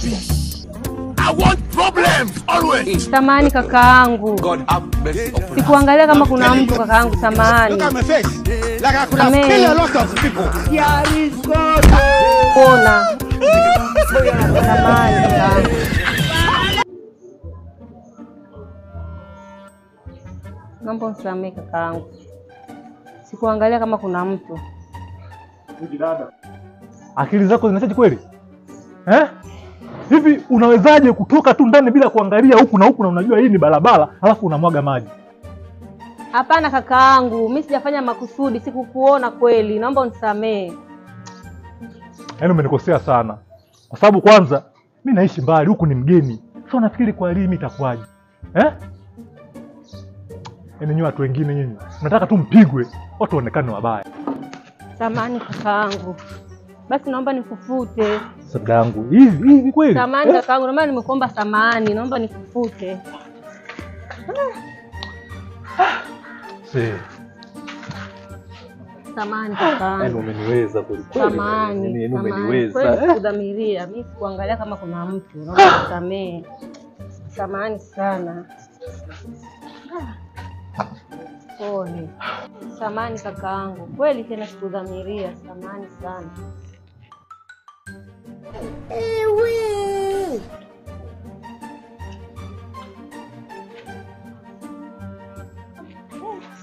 peace. I want problems always. Samahani kakaangu. God have mercy upon us. Sikuangalia kama kuna mtu kakaangu, samahani. Look at my face. Like I could have killed a lot of people. Here is God. Ona. Samahani kakaangu. Naomba unisamehe kakaangu. Sikuangalia kama kuna mtu. Dada, akili zako zinachaji kweli? Eh? Hivi unawezaje kutoka tu ndani bila kuangalia huku na huku na unajua hii ni barabara alafu unamwaga maji? Hapana kakaangu, mimi sijafanya makusudi, sikukuona kweli. Naomba unisamehe. Yaani umenikosea sana. Kwa sababu kwanza mimi naishi mbali, huku ni mgeni. Sasa unafikiri kwa elimu itakuwaje? Eh? Yaani nyinyi watu wengine nyinyi mnataka tu mpigwe, watu waonekane wabaya. Samahani kakaangu. Basi naomba nikufute. Sadangu, hivi hivi kweli? Samahani kakaangu, naomba nimekuomba samahani, naomba nikufute. Si. Samahani kakaangu. Yaani umeniweza kweli kweli. Samahani. Yaani umeniweza. Kweli sikudhamiria, mimi sikuangalia kama kuna mtu. Naomba nisamehe. Samahani sana. Pole. Samahani kakaangu. Kweli tena sikudhamiria, samahani sana. Ewe.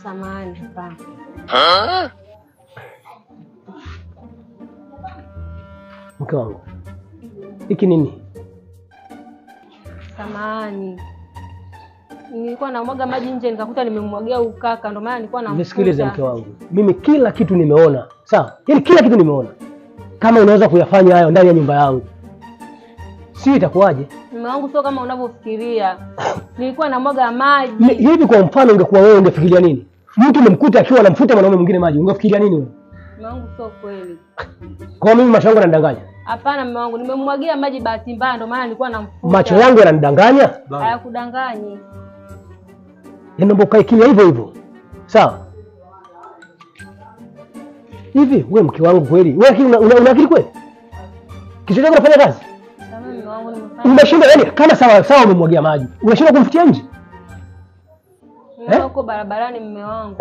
Samahani kakaangu. Mke wangu, hiki nini? Samahani. Nilikuwa namwaga maji nje nikakuta nimemwagia ukaka, ndio maana nilikuwa namfuta. Nisikilize mke wangu, mimi kila kitu nimeona. Sawa? Yaani kila kitu nimeona. Kama unaweza kuyafanya hayo ndani ya nyumba yangu, si itakuwaje? Mume wangu sio kama unavyofikiria. Nilikuwa namwaga maji. Hivi kwa mfano ungekuwa wewe ungefikiria nini? Mtu umemkuta akiwa anamfuta mwanaume mwingine maji, ungefikiria nini wewe? Mume wangu sio kweli. Kwa mimi macho yangu yananidanganya? Hapana mume wangu, nimemwagia maji bahati mbaya ndio maana nilikuwa namfuta. Macho yangu yananidanganya? Hayakudanganyi. Naomba ukae kimya hivyo hivyo. Sawa? Hivi wewe mke wangu kweli? Wewe una akili kweli? Kichwa chako unafanya kazi? Mume wangu nimefanya. Umeshinda yani kama sawa sawa umemwagia maji. Unashinda kumfutia nje? Eh? Uko barabarani mume wangu.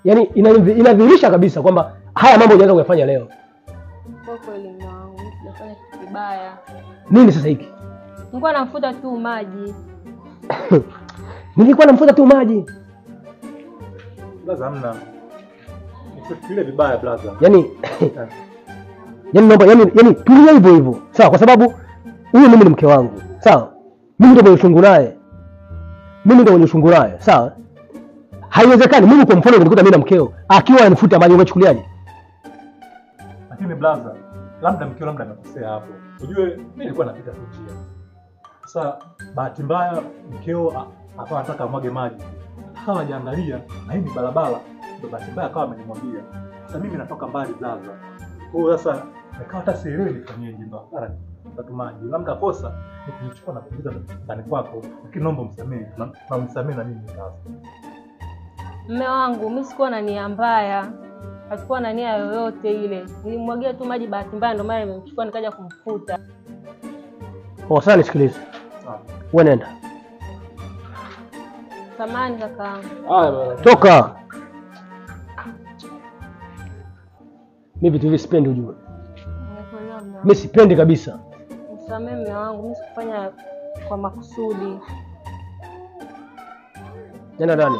Yaani inadhihirisha kabisa kwamba haya mambo hujaanza kuyafanya leo. Kwa kweli mume wangu, sijafanya kitu kibaya. Nini sasa hiki? Nilikuwa namfuta tu maji. Nilikuwa namfuta tu maji. Blaza hamna. Nisifikirie vibaya blaza. Yaani yaani naomba yaani tulia hivyo hivyo. Sawa, kwa sababu huyu mimi ni mke wangu. Sawa? Mimi ndio mwenye uchungu naye. Mimi ndio mwenye uchungu naye. Sawa? Haiwezekani mimi kwa mfano nilikuta mimi na mkeo akiwa ananifuta maji ungechukuliaje? Lakini blaza, labda mkeo labda amekosea hapo. Unajue mimi nilikuwa napita tu njia. Sasa bahati mbaya mkeo akawa anataka amwage maji. Akawa hajaangalia na hii ni barabara, ndio bahati mbaya akawa amenimwagia. Sasa mimi natoka mbali blaza. Kwa hiyo sasa nikawa hata sielewi nifanyeje baba. Tatu maji. Labda kosa nikinichukua na kuingiza ndani kwako, lakini naomba msamehe na msamehe na mimi sasa. Mume wangu, mimi sikuwa na nia mbaya. Hasikuwa na nia yoyote ile. Nilimwagia tu maji bahati mbaya ndio maana nimemchukua nikaja kumfuta. Oh, sasa nisikilize. Wewe nenda. Samahani kaka. Haya bwana. Toka. Mimi vitu hivi sipendi ujue. Mimi sipendi kabisa. Nisamehe mume wangu, mimi sikufanya kwa makusudi. Nenda ndani.